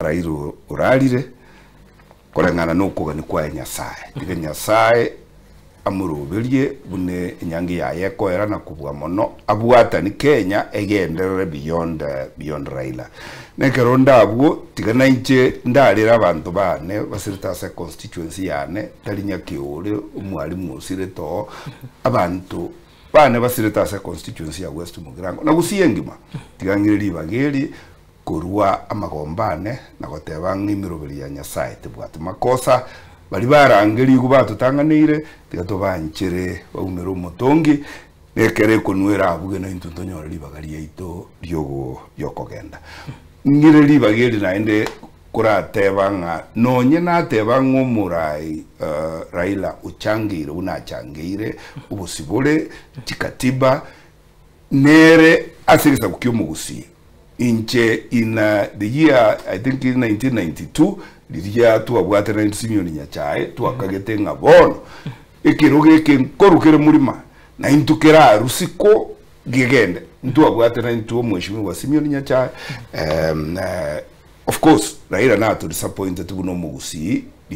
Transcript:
Raila orarire koreng'ana nokogania kwaye Nyasae. Tiga Nyasae amoroberie buna enyangi yaye ekoera na kobua mono abwatani Kenya egenderere beyond beyond Raila. Na ekero nde abwo tiga nainche ndarere abanto bane basirete ase econstituency yane tari Nyakeore omwalimu osirete oo, abanto bane basirete ase econstituency ya West Mugirango na Gusii engima tiga ng'ire ribaga eri Korua amagomba ane na goteba ng'a emeroberi ya Nyasae tebwati makosa, baria barangerigwe batotang'aneire, tiga tobanchere baumere omotongi, na ekero ekonwa erabuge naintwe ntonyore ribaga riaito riogo riokogenda. Ng'ire ribaga eri naende korateba ng'a nonye nateba ng'a omorai Raila ochangeire buna achangeire obosibore, chikatiba, Nere ase egesaku ki'omogusii. Inche in the year I think in 1992 riria twabwatananete Simeon Nyachae twakagete ng'a bono ekerogo eke nkoru kere morima na intwe kerarusiko gegende. Ntwabwatananetwe omweshimiwa Simeon Nyachae of course Raila nato disappointed buna omogusii.